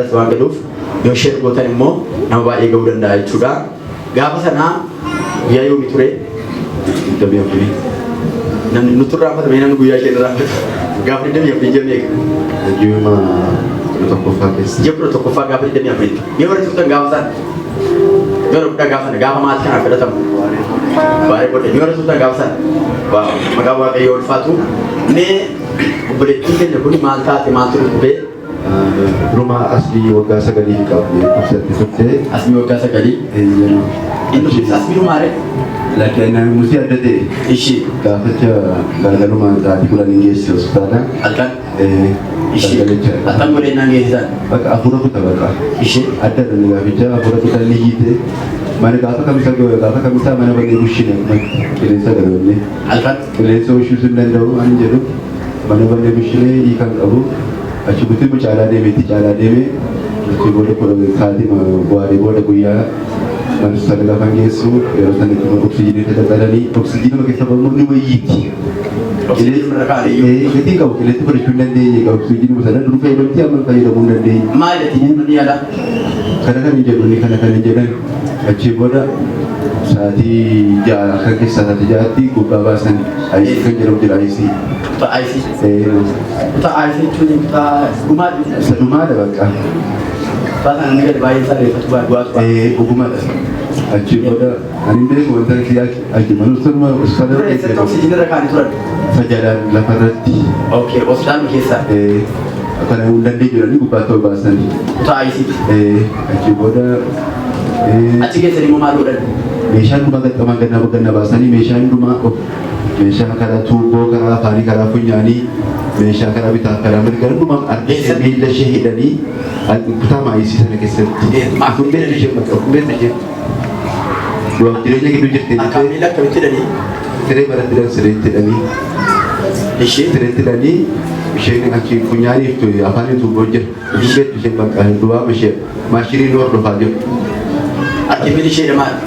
biratti waan galuuf yoo share gootan immoo nama baay'ee ga'uu danda'a jechuudha. Gaafa sanaa guyyaa yoomii ture? 24. Namni nutti irraanfata mee namni guyyaa ishee irraanfata? Gaafa 24 ji'a meeqa? Ji'uma 11ffaa keessa. Ji'a 11ffaa gaafa 24. Mee warri turtan gaafa sana? Mee warri guddaa gaafa sana gaafa maatii kanaaf kadhatamu? Waaree booddee mee warri turtan gaafa sana? Waaw maqaan Waaqayyoo ulfaatu. Mee obboleettiin keenya kun maal taate maaltu dhukkubee? Duruma asli waggaa 9 qabdi dhukkubsatti turte. Asmii waggaa 9. Inni dhukkubsa asmii dhumaare? Lakkee namni musii adda ta'e. Ishii. Gaafacha galgaluma sa'aatii 10 geesse hospitaala. Halkan? Ishii. Galgalicha. Halkan godhee geessisan? Bakka hafuura kuta bakka. Ishii. Adda dha gaaficha hafuura kuta ni hiite. Mana gaafa kamisaa mana bannee bushine qilleensa galwanne. Halkan? Qilleensa bushisuu hin danda'u ani jedhu mana bannee bushine hiikan qabu. Achi butii immoo caalaa deeme itti caalaa deeme achi booda sa'aatii waaree booda guyyaa mana sana gaafa geessu yeroo sanatti immoo oksijiinii tajaajilanii oksijiinuma keessa bahu ni wayyiiti. Oksijiinii irra kaa'anii iyyuu. Gatii qabu qilleensa fudhachuu hin dandeenye oksijiinuma sana dur fayyadamtee amma fayyadamuu hin dandeenye. Maal jetti manni yaalaa? Kana kan hin jedhu inni kana kan hin jedhan achi booda sa'aatii 6 akka keessaa sa'aatii 6tti gubbaa baasan IC kan jedhamu jira IC. Kutaa IC. Kutaa IC jechuun kutaa dhumaati. Isa dhumaadha bakka. Kutaa sana namni gadi baay'ee isaa reeffatu baay'ee du'aatu baay'ee. Dhugumadha. Achi booda ani hin beeku wanta achi mana hospitaala Dura eessatti oksijiinii irra kaa'anii turan? Sajaadaan lafarratti. Okay, hospitaaluma keessaa. Kana hin dandeenye jedhanii gubbaatti ol baasanii. Kutaa IC. Achi booda Achi keessan immoo maal godhan? Meeshaan hundumaa gaxxamaan ganna ganna baasanii meeshaan hundumaa meeshaa karaa tuubboo karaa afaanii karaa funyaanii meeshaa karaa bitaa karaa mirgaa hundumaa harka ishee miila ishee hidhanii kutaa maayisii sana keessatti. Maaf Beektu ishee bakka beektu ishee. Du'aaf jireenya gidduu jirti. Harkaa miila akkamitti hidhanii? Siree baratti hidhan sireetti hidhanii. Ishee? Sireetti hidhanii isheen achi funyaaniif afaanii tuubboo jira. Beektu isheen bakka du'aa ishee maashiniin hordofaa jiru. Harki miilli ishee hidhamaadha.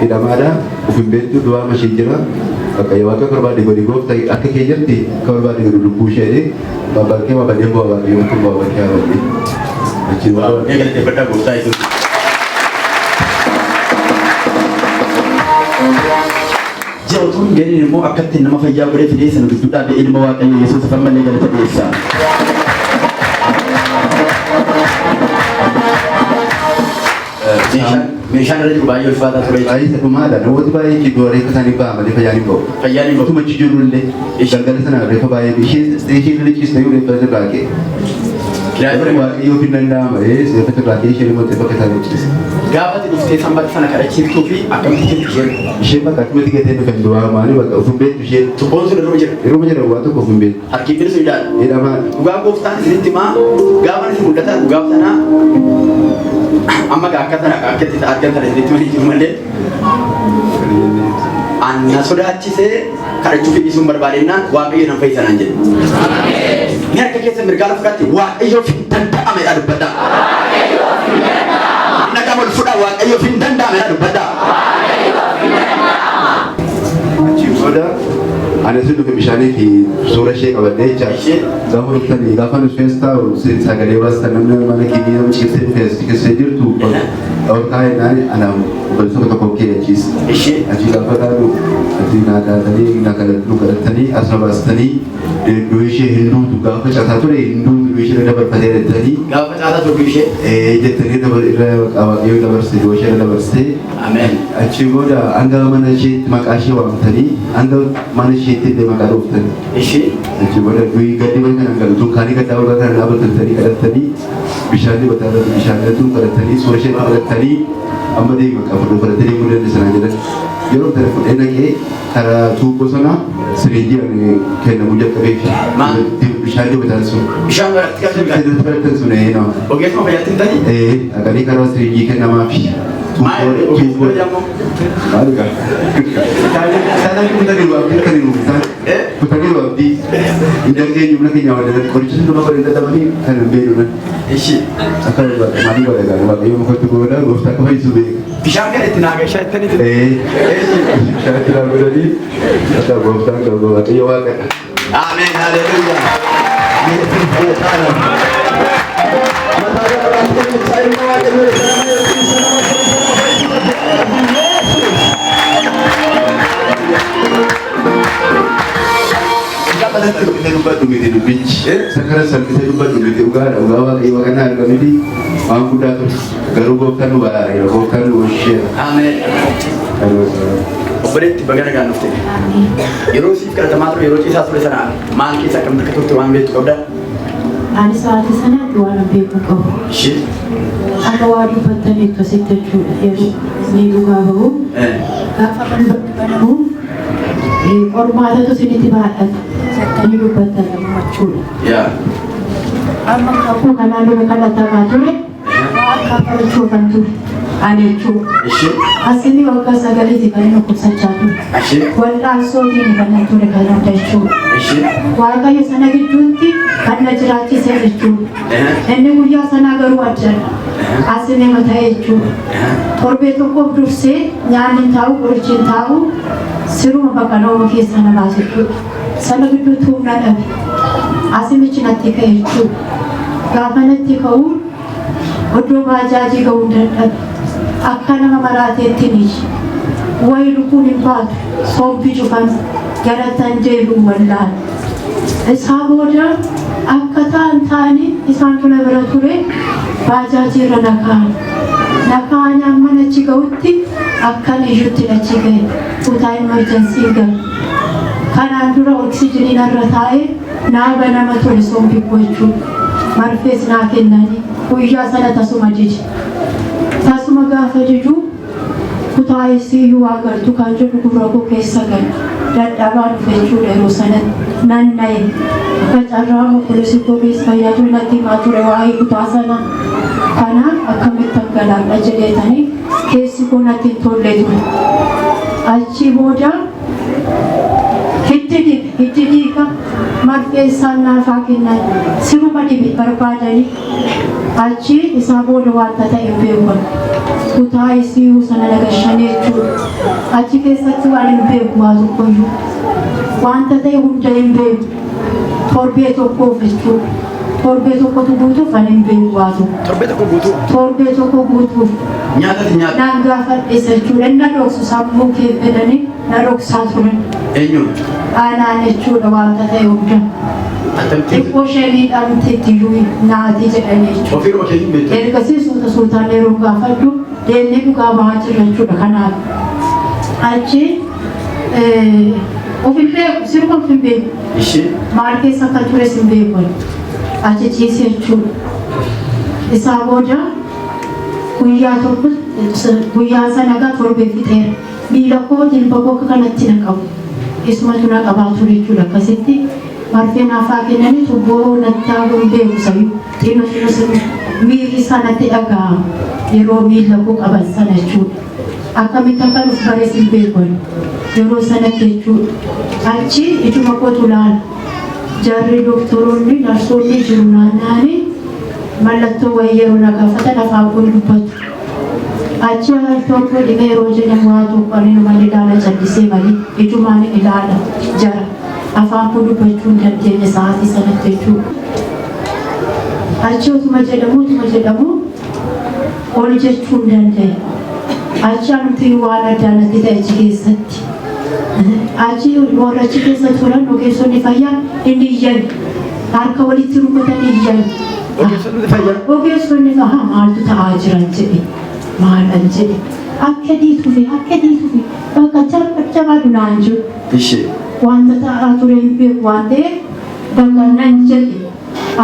Hidhamaadha. Of hin beektu du'aa ishee jira. Bakka yoo akka barbaade godhi goofta akka kee jirti akka barbaade godhi lubbuu ishee babbaqee babbadee bu'aa waaqayyo kun bu'aa bakkee haa Achi Waaw, mee galateeffadhaa gooftaa Yesuus. Ji'a utuu hin ga'in immoo akka ittiin nama fayyaa godhee fidee sana gidduu dhaabee ilma Waaqayyo Yesuus ammallee galata dhiyeessa. Meeshaan irra jiru baay'ee ulfaataa ture. Baay'ee isa dhumaadha. Namooti baay'ee jidduu reeffa isaanii ba'a malee fayyaan hin ba'u. Fayyaan hin ba'u. Utuma achi jiru illee galgala sana reeffa baay'ee isheen isheen irra ciiste iyyuu reeffa irraa ka'e. Kiraayii Waaqayyoof hin danda'ama. Reeffa irraa ka'e isheen immoo bakka isaanii ciiste. Gaafa ati dhuftee sanbata sana kadhachiiftuu fi akkamitti jirti isheen? Isheen bakka akkamatti gatee dhufan du'aa maali bakka of hin beektu isheen. Tubboon sun irra jira. Yeroo jedhan waa tokko of hin beektu. Harki miilli sun hidhaadha. Hidhamaadha. Dhugaa gooftaan isinitti himaa gaafa isin mul'ata dhugaaf sana amma gaa akka sana akka itti argan sana isinitti himanii jiru malee anna sodaachisee kadhachuu fi dhiisuun barbaadennaan Waaqayyo nan fayyisa naan jedhe. Ni harka keessa mirgaa lafa fudhatti Waaqayyoof hin danda'amedha dubbadhaa. Nagaa ol fudhaa Waaqayyoof hin danda'amedha dubbadhaa. Achi booda ani asin dhufe bishaanii fi suura ishee qabadhee jecha. Gaafa dhuftanii gaafa nu keessa taa'u sagalee baastan namni mana keenya nama ciibsee dhufe as keessa jirtu ol kaa'ee naan ana obboleessa tokko kee achiis. Achi gaafa taa'u ati naa daatanii naa kadhattu kadhattanii as na baastanii iddoo ishee hin duutu gaafa caasaa ture hin duutu iddoo ishee irra dabarfatee jettanii. Gaafa caasaa ture ishee. Jettanii irra waaqayyoo dabarse iddoo ishee irra dabarsee. Ameen. Achi booda hanga mana isheetti maqaa ishee waamtanii hanga mana isheetti illee maqaa dhooftanii. Ishee. Achi booda du'i gaddi wayii kana galu dunkaanii gaddaa waggaa kana dhaabatanii kadhattanii bishaan dibataa irratti bishaan irratti kadhattanii suura ishee kadhattanii amma deema qabu fudhatee deemuu dandeessan jedhan. Yeroo kana fudhee naqee karaa tuubboo sana siriinjii ani kennamuu jalqabeef. Maal? Bishaan dibataan sun. Bishaan baratti kan Bishaan dibataan sun ee nama. Ogeessuma fayyaatti hin ta'in? Ee dhaqanii karaa siriinjii kennamaafi. Maal? Ogeessuma fayyaa immoo? Maal egaa? Isaan kutaniiru abdii kutaniiru isaan kutaniiru abdii hin dandeenyu humna keenya wal qoricha sun nama godhe dadhabanii kan hin beeknu nan. Ishi. Akka maalii godha egaa waaqayyo mukatti godha gooftaa akka fayyisu beeka. Bishaan kana itti naa gashaa ittanii ture. Ee bishaan itti naa godhanii akka gooftaan qabu waaqayyo waaqadha. Ameen haleluuyaa. Yesuus gooftaadha. Mataa gara baatee mucaa ilma Waaqayyoo isa nama eebbisa, nama fayyisa, nama fayyisa. Yesuus. Salphisee dubbadhu miti dubbichi. Sakara salphisee dubbadhu miti, dhugaadha, dhugaa Waaqayyo waaqannaa arga miti, waan guddaa ture. Garuu gooftaan nu baraareera, gooftaan nu oolcheera. Ameen. Obboleetti, baga nagaan dhufte. Yeroo siif kadhatamaa ture, yeroo ciisaa ture sana maal keessa akkamitti akka turte waan beektu qabdaa? Ani sa'aatii sanaatti waan hin beeku qabu. Ishee. Akka waa dubbattanii akkasitti jechuudha. Yeroo ni dhugaa bahu. Gaafa balballi banamu qormaatatu isinitti baay'ata. Jettanii dubbattan jechuudha. Yaa. Amma kakuu kanaan dura kadhatamaa ture. Akka barachuu kan ture. Ani jechuudha. Ishee. Asinni waggaa 9ti kan inni dhukkubsachaa ture. Ishee. Wal'aansootiin kan inni ture kan hunda jechuudha. Ishee. Waaqayyo sana gidduutti kan na jiraachise jechuudha. Inni guyyaa sanaa garuu addadha. Asinni ta'e jechuudha. Torbee tokkoof dursee nyaanni hin taa'u, qorichi hin taa'u, siruma bakka nama keessa na baase jechuudha. Sana gidduutti humna dhabe. Asimichi natti ka'e jechuudha. Gaafa natti ka'u iddoo baajaajii ga'uu dadhabe. Akka nama maraateetti ni wayi lubbuun hin baatu, sombi cufan garattan deebi'u wallaala. Isaa booda akka ta'an ta'anii isaantu na bira ture, baajaajii irra na kaa'an. Na kaa'anii amma achi ga'utti akkan iyyutti achi ga'e, kutaa emergency gale. Kanaan dura oksijiniin irra taa'ee naa banama ture sombi koo jechuudha. Marfees naa kennanii guyyaa sana tasuma dide. Tasuma gaafa didu kutaa ICU agartu kan jedhu gurra koo keessa gale. Dadhabaa dhufe jechuudha yeroo sanatti. Nan na'e. Akka carraa obboleessi koo keessa fayyaa ture, natti himaa ture waa'ee kutaa sana. Kanaaf akkamitti galaadha jedheetanii keessi koo natti hin tolle ture. Achii booda hiddi dhibe, hiddi dhiiga, marfee isaan naafaa kennan, siruma dhibe barbaadanii. Achi isaa booda wanta ta'e hin beeku. Kutaa ICU sana nagashanii jechuudha. Achi keessatti waan hin beeku waa tokkoyyuu. Wanta ta'e hunda hin beeku. Torbee tokkoof jechuudha. Torbee tokkotu guutuuf ani hin beeku waa tokko. Torbee tokko guutuu. Torbee tokko guutuuf. Nyaatati nyaata. Naan gaafadhe jechuudha. Na dhoksu, sammuu kee fedhanii na dhoksaa turan. Eenyuun? Aanaan jechuudha wanta ta'e hunda. Attamitti? Xiqqoo ishee miidhamteetti iyyuu naati jedhanii jechuudha. Ofiiruma keetiin beektu. Ergasii suuta suutaan yeroo gaafadhu deemnee dhugaa bahaa jirra jechuudha kanaaf. Achi of hin beeku, sirba of hin beeku. Ishee. Maal keessa akka tures hin beeku. Achi ciisee jechuudha. Isaa booda guyyaa tokko, guyyaa sana gaa torbee fixeera. Miila koo, jilba koo akka kanatti na qabu. Isumatu na qabaa ture jechuudha akkasitti. Marfee naafaa kennanii tubboo natti hin beeku sayyuu. Xinnoo xinnoo sun miirri isaa natti dhaga'ama. Yeroo miila koo qaban sana jechuudha. Akkamitti akka dhufu barees hin beeku yeroo sanatti jechuudha. Achi ijuma kootu laala. Jarri doktoroonni, narsoonni jiru naanna'anii mallattoo wayii yeroo na gaafatan afaan kun dubbatu. Achi al tokko dhibee yeroo jedhamu waa tokko ani numa ilaala callisee malee, ijumaan ilaala jara. Afaan kun dubbachuu hin dandeenye sa'aatii sanatti jechuudha. Achi otuma jedhamu ol jechuu hin danda'e. Achi anumti waan addaa natti ta'e achi keessatti. Achi warra achi keessa turan ogeessonni fayyaa inni iyyan, harka walitti rukutanii iyyan. Ogeessonni fayyaa. Ogeessonni fayyaa maaltu ta'aa jiran jedhe, maalan jedhe, akka diitufi akka diitufi bakka jabaa dunaan jiru. Ishee. Wanta ta'aa ture hin beeku waan ta'eef bakka nan jedhe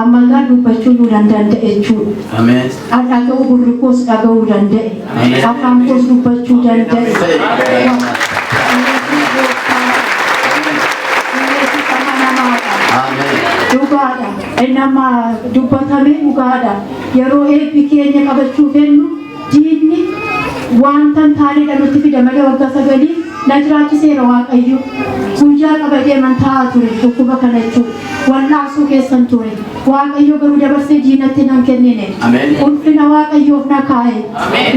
amma gaa dubbachuu nu nan danda'e jechuudha. Ameen. Dhaga'uu, gurri koos dhaga'uu danda'e. Ameen. Afaan koos dubbachuu danda'e. Yesuus amanamaadha. Ameen. Dhugaadha. Inni amma dubbatame dhugaadha. Yeroo eebbi keenya qabachuu fennu diinni wanta hin taanedha nutti fida malee waggaa 9 na jiraachiseera Waaqayyo. Guyyaa qabatee man taa'aa ture dhukkuba kana jechuudha. Wallaansuu keessan ture. Waaqayyo garuu dabarsee diinatti nan kennine. Ameen. Ulfina Waaqayyoof na kaa'e.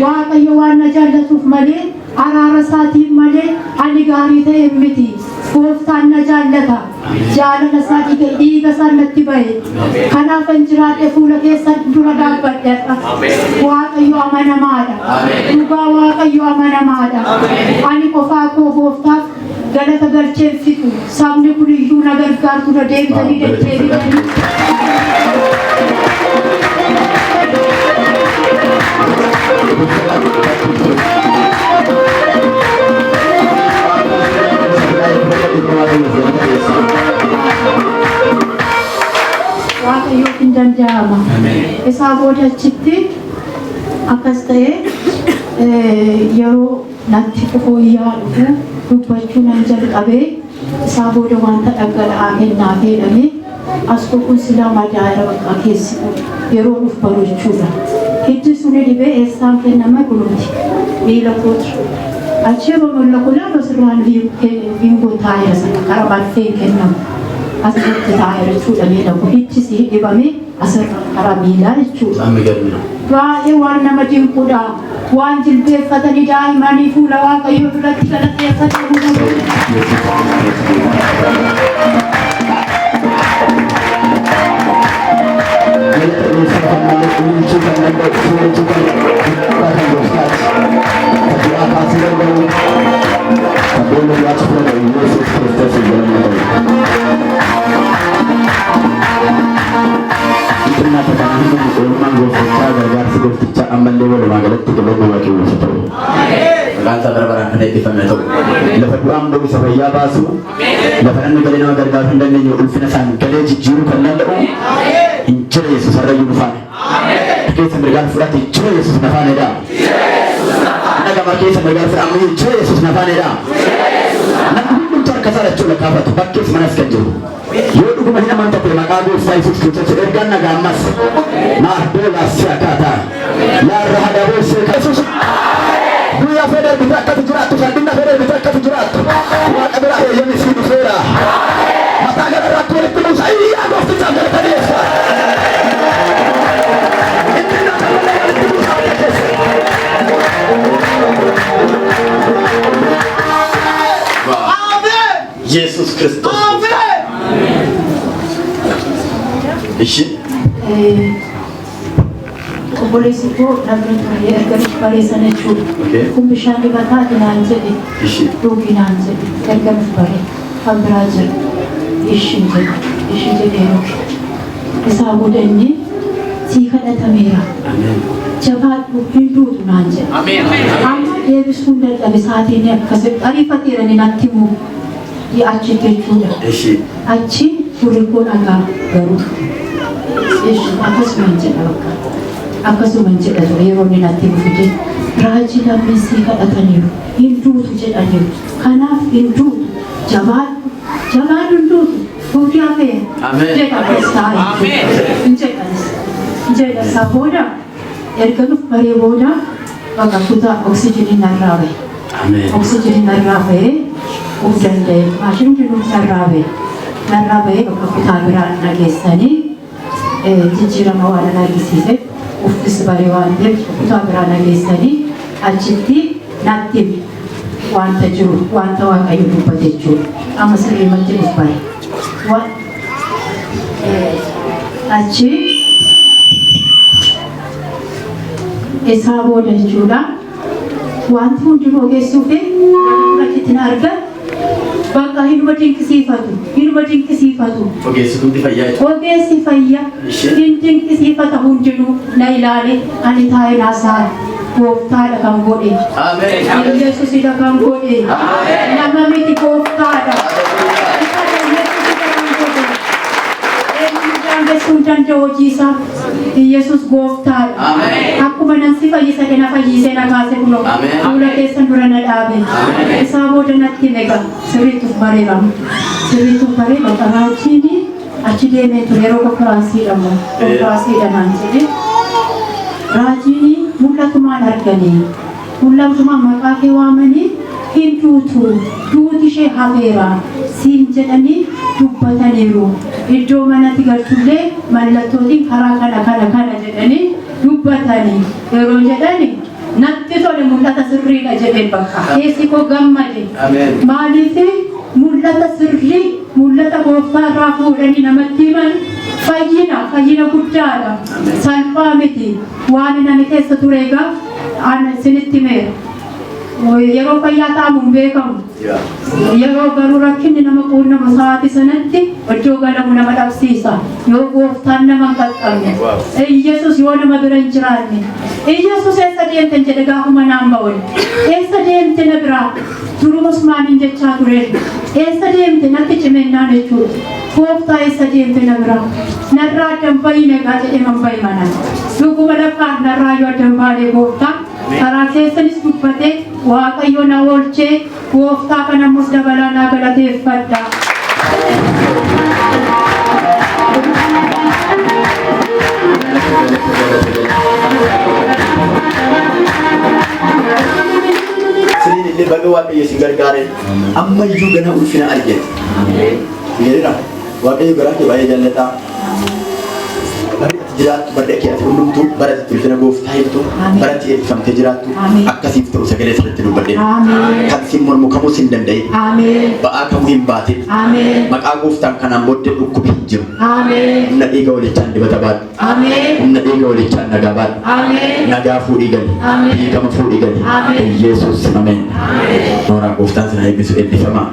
Waaqayyo waan na jaallatuuf malee, araara isaatiin malee ani gaarii ta'e miti. Gooftaan na jaallata. Jaalala isaa dhiiga dhiiga isaa natti bahe. Kanaafan jiraadhe fuula keessan dura dhaabbadhe har'a. Waaqayyo amanamaadha. Dhugaa Waaqayyo amanamaadha. Ani qofaa koo gooftaaf galata galcheen fixu. Sabni kun iyyuu na gargaartu na deebitanii deddeebitanii. Waaqayyoof hin danda'ama. Isaa booda achitti akkas ta'ee yeroo natti fooyya'aa dhufu dubbachuu nan jalqabee isaa booda wanta dhangala'aa kennaa jedhamee as kun silaa madaa'eera bakka keessi kun yeroo dhuf baru jechuudha. Hiddi suni dhibee eessaan kenname kunuuti miila kooti. Achi yeroo miila koo ilaalu asirraan viingoo taa'eera sana karaa marfeen kennamu. Asirratti taa'eera jechuudha miila koo hiddi si dhibamee asirraan karaa miilaa jechuudha. Baay'ee waan nama dinquudha. Waan jilbeeffatanii daa'imanii fuula Waaqayyoo duratti galateeffatan. Galata dhiyeessuu kan malee ililchuu kan danda'u soorachuu kan guddaa kan gooftaati. Kan du'aa kaasuu danda'u kan boolla du'aa cufuu danda'u Yesuus Kiristoos galanni ta'u. Xinnaa kana hundumti oolmaan gooftichaa gargaarsi gooftichaa ammallee walumaa galatti galanni Waaqayyoof haa ta'u. Maqaan isaa bara baraan kan eebbifame ta'u. Lafa du'aan ba'u isa fayyaa baasu, lafa namni galee nama gargaaruu hin dandeenye ulfina isaan galee jijjiiruu kan danda'u hin jira Yesuus har'ayyuu nu faana. Keessa mirgaan fudhate jira Yesuus na faana. Dhagama keessa mirgaan fudhate ammayyuu jira Yesuus na faana. Namni hundumtuu harka isaa lachuu lakkaafatu bakkees manas kan jiru. Yoo dhuguma hin amanta ta'e maqaa gooftaa Yesuus Kiristoos ergaan nagaa ammas maardoo si akkaataa laarra hadaboo seeka Yesuus guyyaa fedhe bitee akkati jiraattu salphina fedhe bitee akkati jiraattu waaqa bira heeyyamni sii dhufeera. Mataa gara irratti walitti buusa iyyaa gooftichaaf galata dhiyeessa. Inni nama malee walitti buusa harka keessa. Yesus Kristos. Ishi. Obboleessi koo namni ture erga nuuf baree sana jechuudha. Kun bishaan dibataati naan jedhe. Ishi. Dhugi naan jedhe erga nuuf baree kan biraa jira. Ishin jedhe ishi jedhee dhuge. Isaa booda inni sii kadhatameera. Ameen. Jabaadhu hin duutu naan jedhe. Amma deebisuun dadhabe sa'aatiin akkasitti ariifateera ni natti himu achi jechuudha. Ishi. Achi gurri koo dhagaa garuu akkasuma hin jedha bakka akkasuma hin jedha ture yeroo inni natti himu fide raajii lammiin sii kadhataniiru hin duutu jedhaniiru kanaaf hin duutu jabaadhu jabaadhu hin duutu duuti hafee Ameen. jedha keessaa hin jedhanis hin jedha isaa booda erga nuuf baree booda bakka kutaa oksijinii narraa bahe. Ameen. Oksijinii narraa bahee of danda'e maashinni hundinuu narraa bahe narraa bahee bakka kutaa biraa na geessanii jijjiirama waan na argisiiseef uffis baree waan ta'eef kutaa biraa na geessanii achitti natti hime wanta jiru wanta Waaqayyo dubbate jechuudha. Amma sirriimatti nuuf bare. Achi isaa booda jechuudha. Wanti hundinuu ogeessuu fi achitti na argan bakka hinuma dinqisiifatu hinuma dinqisiifatu. Ogeessituutti fayyaa jechuudha. Ogeessi fayyaa hin dinqisiifata hundinuu na ilaale ani taa'ee naasaa gooftaadha kan godhe. Ameen. Yesuusidha kan godhe. Nama miti gooftaadha. Isadha Yesuusidha kan godhe. Eenyu daangessuu hin danda'u hojii isaa. Yesuus gooftaadha. Ameen. Akkuma nan si fayyisa na fayyisee na kaase kunoo Ameen. fuula keessan dura na dhaabe. Isaa booda natti hime sirriitti of bareeramu. Sirriitti of baree bakka raajiin achi deemee ture yeroo konfiraansiidha immoo konfiraansiidha naan jedhe. Raajiin mul'atumaan arganii mul'atumaan maqaa kee waamanii hin duutu duuti ishee hafeera siin jedhanii dubbataniiru. Iddoo manatti galtullee mallattootiin karaa kana kana kana jedhanii dubbatanii yeroo jedhani natti tole mul'ata sirriidha jedheen bakka keessi koo gammade. Ameen. Maaliif mul'ata sirrii Mul'ata gooftaa irraa fuudhanii namatti himan fayyina, fayyina guddaadha. Salphaa miti. Waan ani keessa ture egaa an isinitti himeera. Yeroo fayyaa ta'amu hin beekamu. Yeroo garuu rakkinni nama quunnamu sa'aatii sanatti iddoo galamu nama dhabsiisa. Yoo gooftaan nama hin qaqqabne. Iyyasuus yoo nama bira hin jiraanne. Iyyasuus eessa deemte jedhe gaafuma naan ba'u. Eessa deemte na biraa? Durumas maaliin jechaa ture? Eessa deemte natti cimennaan jechuudha. Gooftaa eessa deemte na biraa? Narraa addan bahi nagaa jedhee man bahi mana. Dhuguma lafaan narraa yoo addan baane gooftaa karaa keessanis dubbatee Waaqayyo na oolchee gooftaa kana ammas dabalaa naa galateeffadha. Siniin illee baga Waaqayyo isin gargaare amma iyyuu gana ulfina argate. Jedheera. Waaqayyo garaa kee baay'ee jaallataa. Barri ati jiraattu, barri ati ati hundumtuu bara ati ulfina gooftaa himtu, bara ati eebbifamtee jiraattu Ameen. akkasiif ta'u sagalee sirriitti dubbadhee. Ameen. Kan sin mormu kamuu sin danda'in. Ameen. Ba'aa kamuu hin baatin. Ameen. Maqaa gooftaan kanaan booddee dhukkubi hin jiru. Ameen. Humna dhiiga walichaan dibata baadhu. Ameen. Humna dhiiga walichaan nagaa baadhu. Ameen. Nagaa fuudhii gali. Ameen. Hiikama fuudhii gali. Ameen. Yesuus ameen. Nooraa gooftaan sana eebbisu eebbifamaa.